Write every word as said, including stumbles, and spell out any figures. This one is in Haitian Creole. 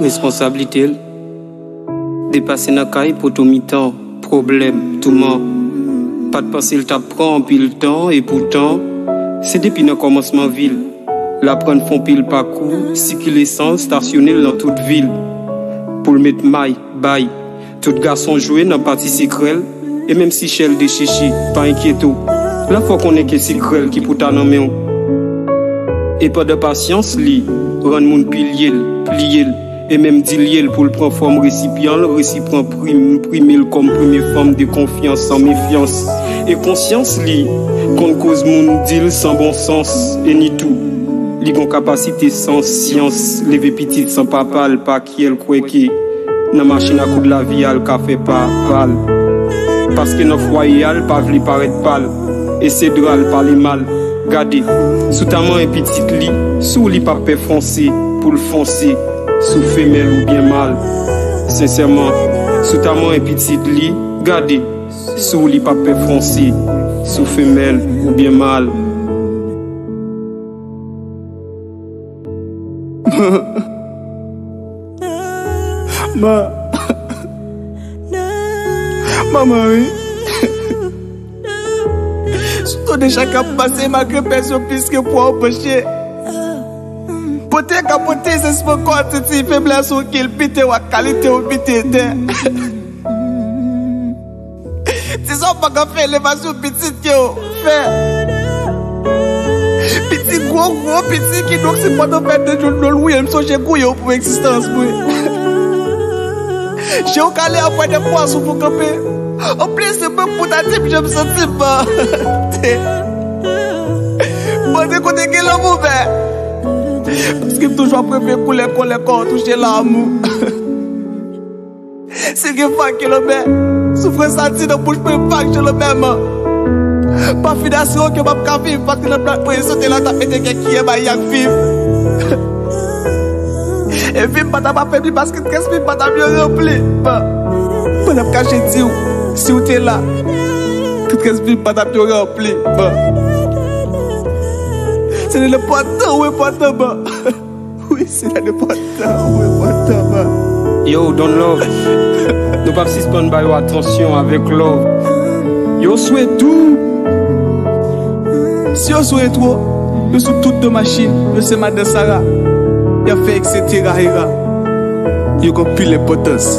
Responsablite l depase nan kay poto mitan, pwoblèm, touman. Pa t panse l t ap pran anpil tan, epoutan, se depi nan kòmansman vi l, l aprann fè yon pil pakou, sikile san l, stasyone l nan tout vil. Pou l met may, bay. Tout gason jwe nan pati sekrè l, e menm si chè l dechiche, pa enkyete w. La fè w konnen ke sekrè l ki pou ta nan men w. E pandan pasyans li, rann moun pilye l, pliye l, e menm dilye l pou l pran fòm resipyan l, resi pran prim, enprime l kòm premye fòm de konfyans san mefyans. E konsyans li konn koz moun di l san bon sans, e ni tou. Li gon kapasite san syans, leve pitit san papa l, pa kyè l kwè ke nan machin a koud lavi a l ka fè pa pa l. Paske nan fwaye a l pa vle parèt pa l, e se dra l pale mal. Gade, si w ta manyen pitit li, si w li p ap pè fonse, pou l fonse sou femèl oubyen mal. Sensèman, si w ta manyen pitit li, gade, si w li p ap pè fonse sou femèl oubyen mal. Man. Manman, wi. Sou to de chak ap pase, malgre pèsyon plis ke pwa w panche. Pote ka pote, se sou kò ti feblès ou ki l pite w ak kalite w pite tè. Ti sa w pa ka fè, elevasyon pitit ke w fè. Pitit gwo, gwo pitit, kidonk se pandan fè de djol djol wi, m sonje gouye w pou egzistans mwen. Je w kale apre de pwa sou pou kanpe. Anplis, se mwen pou ta di m jan m santi m. Mande kote gen lanmou, men. Paske m toujou ap reve koulè kòlè kò w touche lanmou. Si gen vag kilomèt, soufrans sa di nan bouch mwen vag kilomèt man. Pa fin asire w ke m ap ka viv, paske nan plat mwen sote la, t ap mete kèk kiyè bay y ak viv. E vi m pa t ap afebli, paske très vi m pa t ap yo ranpli. Bon, mwen ap kache di w, si w te la, tout très vi m pa t ap yo ranpli. Bon. Se nan nenpòt tan ou enpòtan, bon. Wi, se nan nenpòt tan ou enpòtan, bon. Yo, Don Love. Nou p ap sispann ba yo atansyon avèk love. Yo sou entwo. Si yo sou entwo, yo sou tout de machin, yo se madan Sara. Y ap fè etsetera era. Yo gen anpil enpòtans.